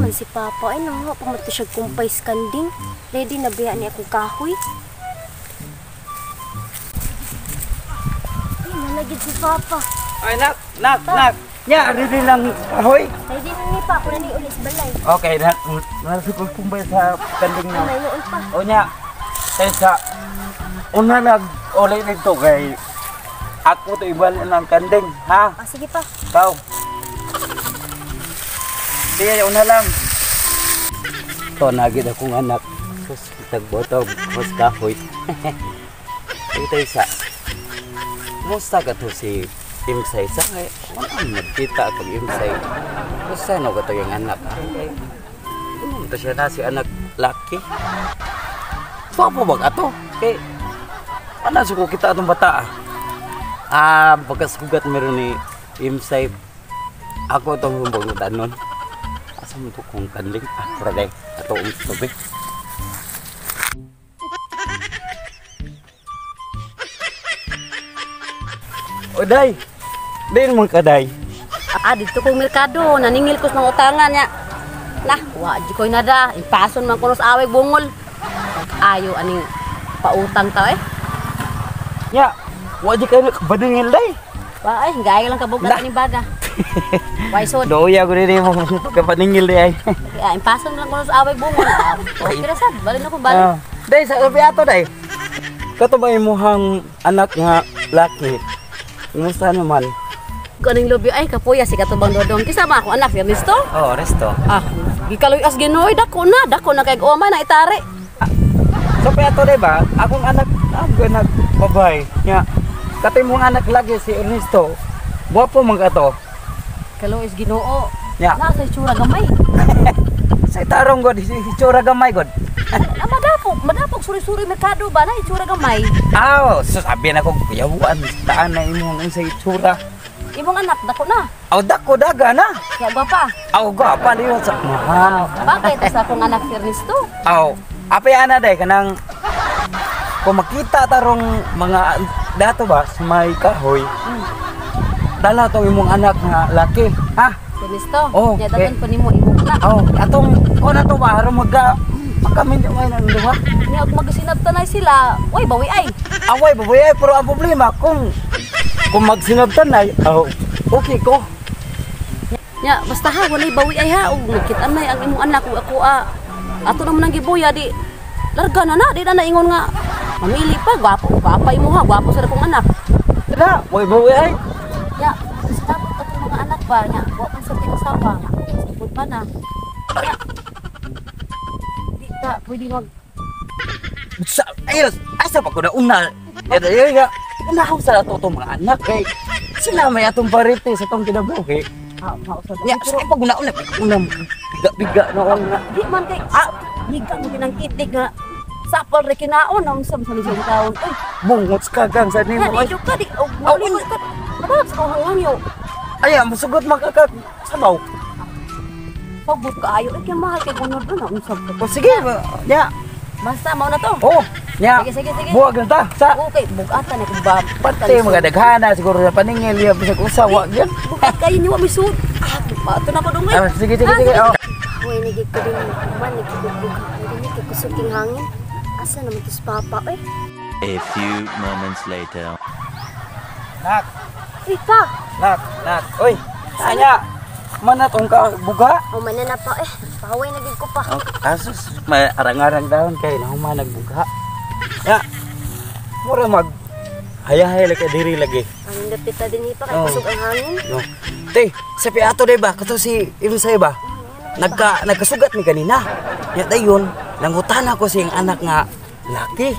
man si Papa? Ay, nanguha pa man to siya kumpay sa kanding. Ready na ba ni akong kahoy? Ay, nalagid si Papa. Ay, nak, nak, nak. Nya, ready lang kahoy. Ready na ni pa. Ako na ni ulis balay. Okay, nak. Nasa ko kumpay sa kanding Ay, na. may noon pa. O nya, sa una nag-ulay nito kay ako to ibal ng kanding, ha? Ah, sige pa. Ikaw. Sige, una lang. Ito, nagid akong anak. Sus, tagbotog, mas kahoy. Ito isa. Musta ka to si Imsay? Sa kay, wala nagkita kag Imsay. Musta na ka to yung anak? Ay, ano to siya na si anak laki? Swapo ba ka to? Kay, ano sa ko kita atong bata ah? Ah, pagkasugat meron ni Imsay. Ako itong humbog na tanon. Asa mo ito kung kanding? Ah, pwede. Ato ang tubig. O, day! Day naman ka, day. Ah, dito kong merkado, naningil ko sa mga utangan niya. Nah, wa di ko'y nada. Impason man ko sa away bungol. Ayo aning pautang ta eh. Nya, wa di kayo nakabaningil, day. Ba ay, gaya lang kabugat Nah. aning baga. Why sod? Doya ko rin mo pagkapaningil, day. Ah, impason lang ko sa away bungol. Ah, okay ra sad, bali na ko bali. Ah, day, sa ato, day. Kato ba imuhang anak nga laki? Kumusta naman? Kaning lobi ay kapuya si katubang dodong. Kisa ba ako anak si Ernesto? Oh, resto. Ah, gikaluy as Ginoo dako na kay oma na itari. So ato day ba? Akong anak, ako anak babay. Nya, katay mong anak lagi si Ernesto. Gwapo man ka to. Kaluy as Ginoo. Nya, Nasa itsura gamay. sa tarong god, si itsura gamay god. Ah, madapok, madapok suri-suri merkado ba na itsura gamay. Aw, so sabi na ko kuyawan, taan na imong sa itsura. Imong anak dako na. Aw dako daga na. Kaya gwapa. Aw gwapa liwat sa mahal. Bakit sa akong anak si Ernesto? Aw, apay ana day kanang kung makita tarong mga dato ba sa may kahoy. Dala tong imong anak nga laki, ha? Si Ernesto? Oh, Nya daton ko nimo imong anak. Aw, atong ko na to ba aron magka magkaminyo ngayon ang duha. Nya og magsinabtanay sila, oy bawi ay. Away baboy ay, pero ang problema kung magsinabtanay, aw, okay ko. Nya basta ha walay bawi ay ha og nagkit-anay ang imong anak ug ako ah. Ato naman ang gibuya di larga na na di na naingon nga mamili pa gwapo gwapa imo ha gwapo sa akong anak. Dala, way baboy ay. Nya sinabot atong mga anak ba nya wa man sa tinasapa. Sipod pa na. Nya di ta pwede mag Sa ayos, asa pa ko na una. Ya ya ya. Unahaw sa ato tong mga anak kay sila may atong parete sa tong kinabuhi. ah, mausad. Nya, sa pag una una una biga-biga na nga. Di man kay ah higa mo ginang kitik nga sapal re kinaon ang sa sa lisod taon. Uy, Bungots ka gang sa nga nimo. di ka di og malikot ka. Madap sa kong hangyo. Ay, musugot man ka ka sabaw. Pagbot kaayo ay kay mahal kay gunod na unsab ka. O sige, nya. Basta mao na to. Oh, nya. Sige sige sige. Buwag na ta sa Okay, bugatan na kung ba. pati mga daghana siguro sa paningil ya bisag usa wa gyud. Bugat kayo niyo mi sud. Ah, ato na ko dungay. Ah, sige sige sige. Oh. Hoy, nagig ko din. Man, nagkikugbuga. Ay, din kusuking hangin. Asa naman to si Papa, eh? A few moments later. Nak, Uy, pa! nak, nak. Oy, anya. Mana tong ka buga? O, manana pa, eh. Pahaway nagig ko pa. Oh, asus, may arang-arang daon kay nahuman nagbuga. Ya. Mura mag hayahay lagi diri lagi. Ang dapit ta din pa, kay Oh. kusog ang hangin. No. Te, sa piato day ba? Kato si Imsay ba? Nagkasugat ni kanina. Ya dayon, nangutana ko siyang anak nga laki.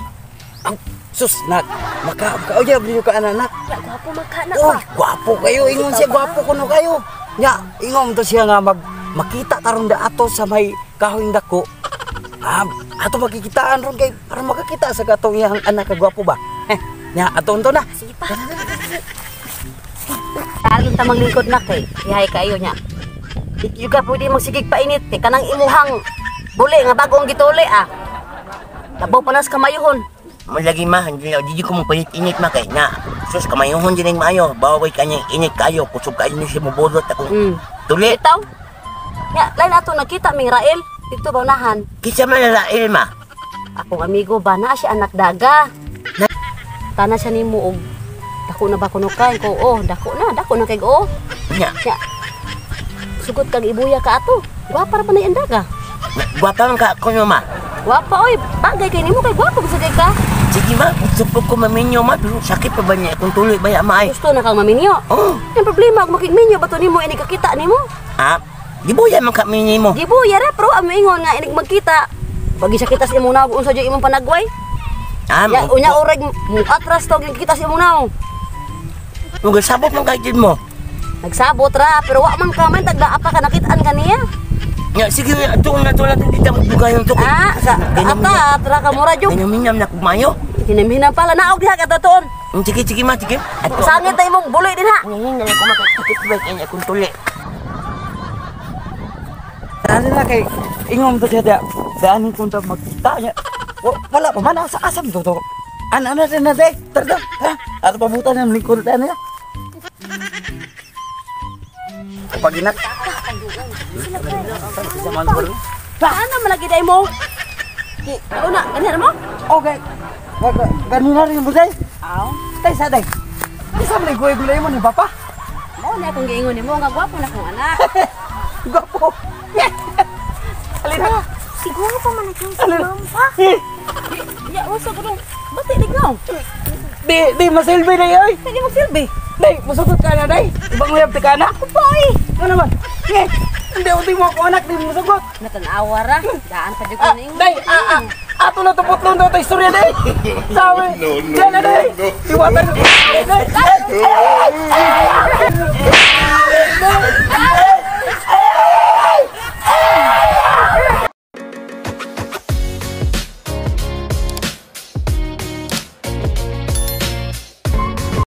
Ang sus nak maka kauyab niyo ka anak. Ya, gwapo magkaanak Uy, pa. gwapo kayo ingon siya gwapo kuno kayo. Nya, ingon to siya nga mag makita tarong da ato sa may kahoy dako. Ah, ato makikitaan ron kay para makakita sa katong iyang anak ka gwapo ba. Eh, nya ato to na. Sige pa. Talon ta maglingkod na kay. Ihay kayo nya. Di ka pwede magsigig painit kay kanang imuhang buli nga bagong gituli ah. Labaw pa nas kamayuhon. Malagi ma, hindi na di ko mo palit init ma kay na. Sus kamayuhon din ang maayo. Baway kanya init kayo, kusog kayo ni siya mubulot akong tuli. Bitaw. Nya, lain ato nakita ming Rael dito ba unahan. Kinsa man na Rael, ma? Akong amigo ba na siya anak daga. Tana siya nimo og dako na ba kuno kay ko oh dako na kay oh. Nya, Nya. Sugot kag ibuya ka ato. Gwapa ra pa na yung daga. Gwapa man ka kuno, ma. Gwapa oy, bagay kay nimo kay gwapo sa kay ka. Sige, ma, gusto po ko maminyo, ma. Pero sakit pa ba niya kung tuloy ba ya, ma ay? Gusto na kang maminyo. Oh, Ang problema kung makigminyo ba to nimo inig kakita nimo? ah, gibuya man ka minyo mo. Gibuya ra pero amo ingon nga inig magkita. Pag isa kita sa imong nawong unsa jud imong panagway? Ah, Ya, unya oreg mo atras to kita sa imong nawong. Mugasabot man kay jud mo. Nagsabot ra pero wa man ka man tagdaa pa ka nakitaan kaniya. Nya, sige, ato na to natin dito magbugayon to. Ah, sa ata atra ka mura jud. Ganyan na kumayo. Hinamhinam pala naog diha ka toon. Sige, sige, ma, sige. Ato. Sangit na imong buloy din ha. Ngayon na lang ko makakakit ba kaya akong tuli. Ano na kay ingom to siya diya. Daan kung ta magkita niya. Wala pa man asa asam to to. Ano ano na na day. Tara ha. Ato pabutan ng lingkod ta niya. Paginak. Paano man lagi day mo? Una, ganyan mo? Okay. Ganun na rin mo day. Aw. Tay sa day. Isa man gulay gulay mo ni papa. Mao na akong giingon nimo nga gwapo na akong anak. Gwapo. Alin. Siguro pa man naging si ma'am pa. Ya, usa ko dong. Bati lignaw. Di di masilbi na oy. Hindi mo silbi. Day, musugot ka na day. Ibang uyab ti ka na. Ako pa oy. Ano naman? Eh, hindi unti mo ako anak, di mo musugot. Natanawa ra. Daan pa jud ko Ah, ningon. day, ato na tuputlon daw tayo istorya, day. Sabi, no, no, na, day. Iwatan. Day, day.